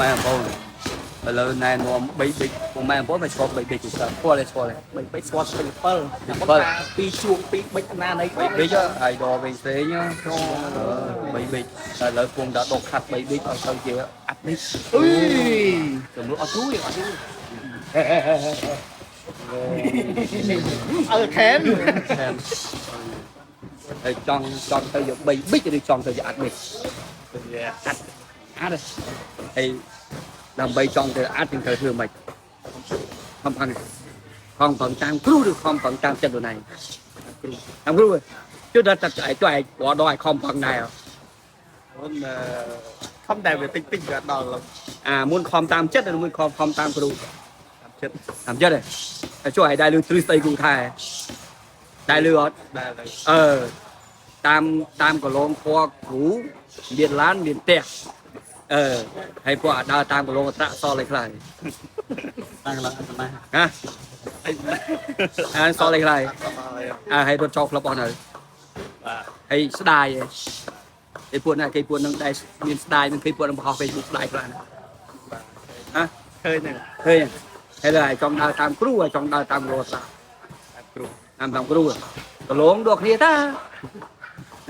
ម៉ែបងប្អូនឥឡូវណែនាំ3ប៊ិចពុកម៉ែបងប្អូនមកស្គាល់3ប៊ិចទៅស្គាល់ទេស្គាល់ទេ បីបិចស្គាល់ស្ពេច7ពីរជួងពីរបិចណានៃ 3ប៊ិចហើយដល់វិញផ្សេង3ប៊ិចតែឥឡូវពងដាក់ដកខាត់3ប៊ិចឲ្យទៅជាអាត់ប៊ិច អុយ ចំនួនអត់ជួយអត់ជួយ អើខែន ថែមហើយចង់ចង់ទៅយក3ប៊ិចឬចង់ទៅយកអាត់ប៊ិច អាត់ អាត់ហើយដើម្បីចង់ទៅអាត់យើងត្រូវធ្វើម៉េចខំប្រឹងខំប្រឹងតាមគ្រូឬខំប្រឹងតាមចិត្តខ្លួនឯង គ្រូ តាមគ្រូជួយដល់តែឯងជួយឯងដល់ដល់ឯងខំប្រឹងដែរ អូនខំតែវាតិចតិចក៏ដល់ អាមុនខំតាមចិត្តឬមួយខំខំតាមគ្រូ តាមចិត្ត តាមចិត្តឯងជួយឯងដែរលឺទ្រឹស្ដីគ្រូថែដែរលឺអត់ ដែរទៅ អឺតាមតាមកលងពណ៌គ្រូមានឡានមានផ្ទះអឺហើយពួកអាដើរតាមកលងអត្រៈសល់អីខ្លះ តាំងឡើងអត់ណា ហ៎អាសល់អីខ្លះអាហើយរត់ចោលក្លឹបអស់នៅ បាទ ហើយស្ដាយឯងឯពួកណាគេពួកនឹងដែរមានស្ដាយនឹងគេពួកនឹងបង្ហោះ Facebook ស្ដាយខ្លះណាហ៎ ឃើញហ្នឹង ឃើញហើយឡើយចង់ដើរតាមគ្រូហើយចង់ដើរតាមលោតា តាមគ្រូ តាមតាមគ្រូកលងដកគ្នាតា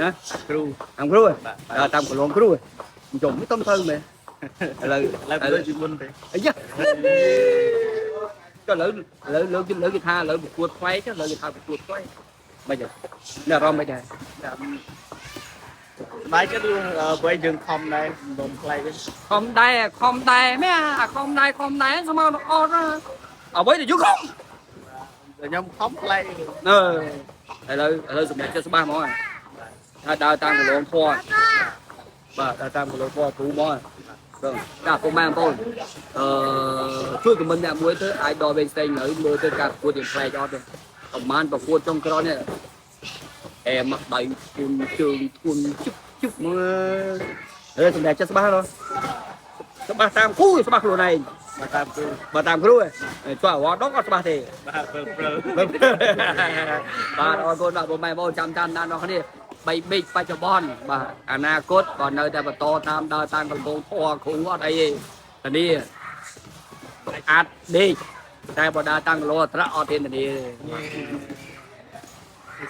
ណា គ្រូ តាមគ្រូដើរតាមកលងគ្រូជុំនេះតំទៅមែនឥឡូវ ឥឡូវដូចជាមុនទេ អាយ៉ាចុះឥឡូវឥឡូវលើកលើកគេថាឥឡូវប្រកួតខ្វែកឥឡូវគេថាប្រកួតខ្វែកមិនទេអារម្មណ៍មិនដែរ បាយចិត្តបើយើងខំដែរដុំផ្លែក ខំដែរខំដែរមែអាខំដែរខំដែរស្មើអត់អ្វីដែលយូរខំ ខ្ញុំខំផ្លែក អឺឥឡូវឥឡូវសម្រាប់ចិត្តច្បាស់ហ្មងថាដើរតាមកលងធွာបាទដើរតាមកលងធွာគ្រូហ្មងបាទដាក់ពុកម៉ែបងប្អូនអឺជួយខមមិនអ្នកមួយទៅអាចដល់វិញផ្សេងនៅមើលទៅការប្រកួតយ៉ាងប្លែកអត់ទេប្រហែលប្រកួតចុងក្រោយនេះអែមកដៃធុនជើងធុនជឹបជឹបមើលអឺសម្រាប់ចិត្តច្បាស់ហ៎ច្បាស់តាមគ្រូច្បាស់ខ្លួនឯង មកតាមគ្រូ បើតាមគ្រូជួយអវដងអត់ច្បាស់ទេ បាទព្រើព្រើ បាទអរគុណបាទបងម៉ែបងចាំតាមដានដល់គ្នាបីបិចបច្ចុប្បន្នបាទអនាគតក៏នៅតែបន្តតាមដើរតាមកំពងធរគ្រូអត់អីទេធានាអាចដេកតែបើដើរតាមគីឡូអត្រអត់ទេធានាទេ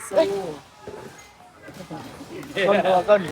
សូកូនកូន